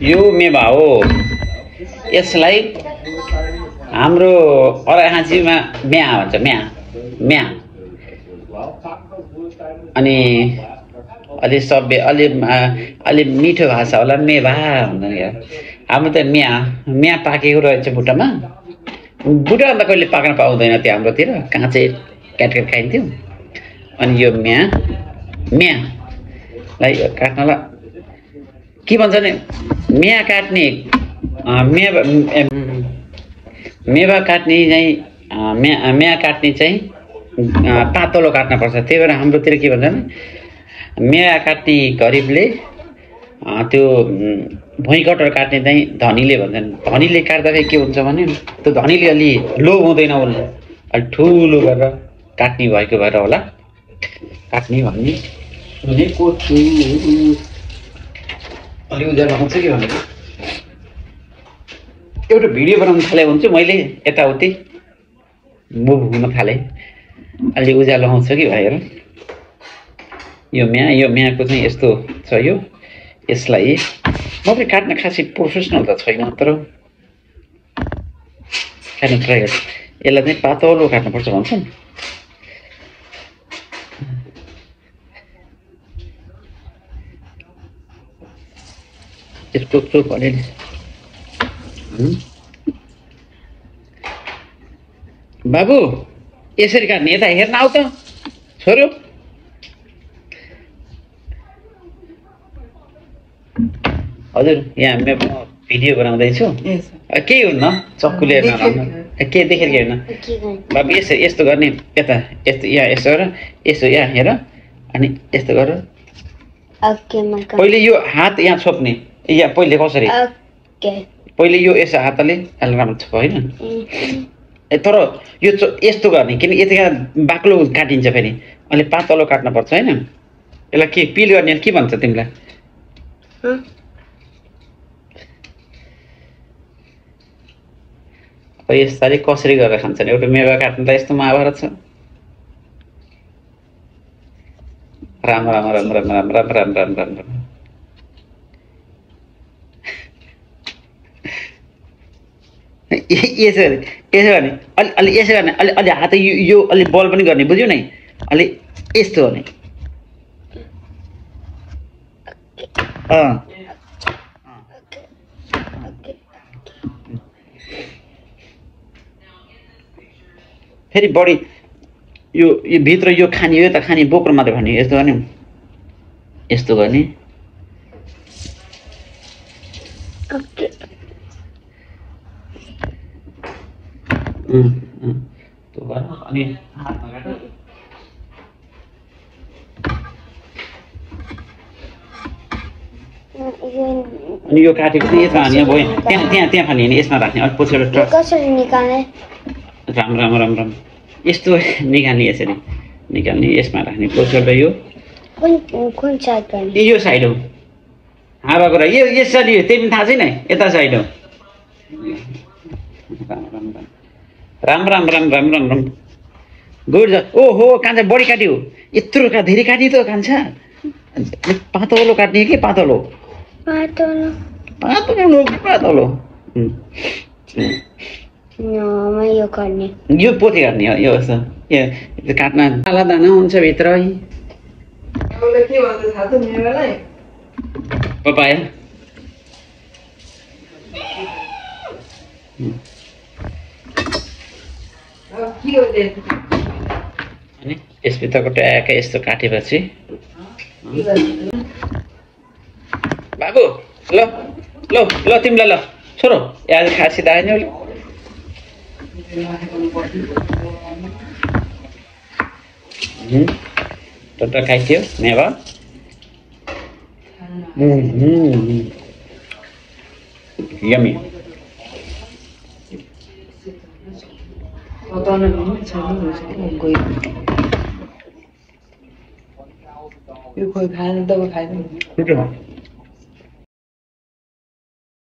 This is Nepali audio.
यो मेवा हो। यसलाई हाम्रो अराहाँचीमा म्या भन्छ, म्या म्या। अनि अलि सभ्य अलि मिठो भाषा होला, मेवा भन्छ नि। हाम्रो त म्या म्या पाकेको रहेछ बुट्टामा। बुट्टा त कहिले पाक्न पाउँदैन त्यो हाम्रोतिर, काँचै काटेर खाइन्थ्यो। अनि यो म्या म्यालाई काट्नलाई के भन्छ नि, म्या काट्ने मेवा काट्ने चाहिँ म्या काट्ने चाहिँ पातलो काट्नुपर्छ। त्यही भएर हाम्रोतिर के भन्छ भने म्या काट्ने गरिबले त्यो भुइँकटर काट्ने चाहिँ धनीले भन्छन्। धनीले काट्दाखेरि के हुन्छ भने त्यो धनीले अलि लोभ हुँदैन, उसले अलि ठुलो गरेर काट्ने भएको भएर होला काट्ने भन्ने सुनेको छु। अलि उज्यालो आउँछ कि भनेको एउटा भिडियो बनाउन थाले भने चाहिँ मैले यताउति मुभ हुन थालेँ। अलि उज्यालो आउँछ कि भनेर यो म्याको चाहिँ यस्तो छ। यसलाई म पनि काट्न खासै प्रोफेसनल त छैन, तर काट्न ट्राई गर्छु। यसलाई चाहिँ पातलो काट्नुपर्छ भन्छन्। यसको चोक अलिअलि बाबु यसरी काट्ने, यता हेर्न आऊ त छोरो। हजुर यहाँ म भिडियो बनाउँदैछु, केही हुन्न, चक्कुले हेर्न के देखेर हेर्न। बाबु यस्तो गर्ने, यता यस्तो यहाँ यस्तो गर, यस्तो यहाँ हेर, अनि यस्तो गर। पहिले यो हात यहाँ छोप्ने, यहाँ पहिले कसरी पहिले यो यसो हातले राम्रो छ होइन। तर यो यस्तो गर्ने, किन यतिखेर बाक्लो काटिन्छ, फेरि अलि पातलो काट्न पर्छ होइन। यसलाई के पिल गर्ने के भन्छ तिमीलाई? यसरी कसरी गरेर खान्छन्? एउटा मेवा काट्नु त यस्तो महाभारत छ। राम राम राम राम राम राम राम राम राम राम। यसो गर्ने अलि यसो गर्ने, अलि हात यो अलि बल पनि गर्ने, बुझ्यौ नि? अलि यस्तो गर्ने। फेरि बढी यो भित्र यो खाने, यो त खाने बोक्रो मात्रै भन्ने। यस्तो गर्ने, यस्तो गर्ने। अनि यो काटेको चाहिँ यसमा हाल्ने भयो, त्यहाँ फाल्ने होइन, यसमा राख्ने। अलिक पछाडि कसरी निकाल्ने? राम राम राम राम यस्तो निकाल्ने, यसरी निकाल्ने, यसमा राख्ने। पछाडि यो कुन साइड गर्ने? यो साइड हो हावाको र यो यसरी हो, त्यही पनि थाहा छैन। यता साइड हो। राम राम राम राम राम राम राम। गुड। ओहो कान्छा बढी काट्यो, यत्रो धेरै काट्यो त कान्छा। पातलो काट्ने कि पातलो? पातलो पातलो पातलो। यो गर्ने, यो पोते गर्ने हो। यो यस्तो काट्न काला दाना हुन्छ भित्र। के भन्छ थाहा छ मेवालाई? पपाया। अनि यसभित्रको ट्याक्कै यस्तो काटेपछि बाबु ल ल ल तिमीलाई ल छोरो आज खासी दाएन नि। टट्टा खाइथ्यो मेवा। यम्मी। यो खोइ खाएन त खाएन।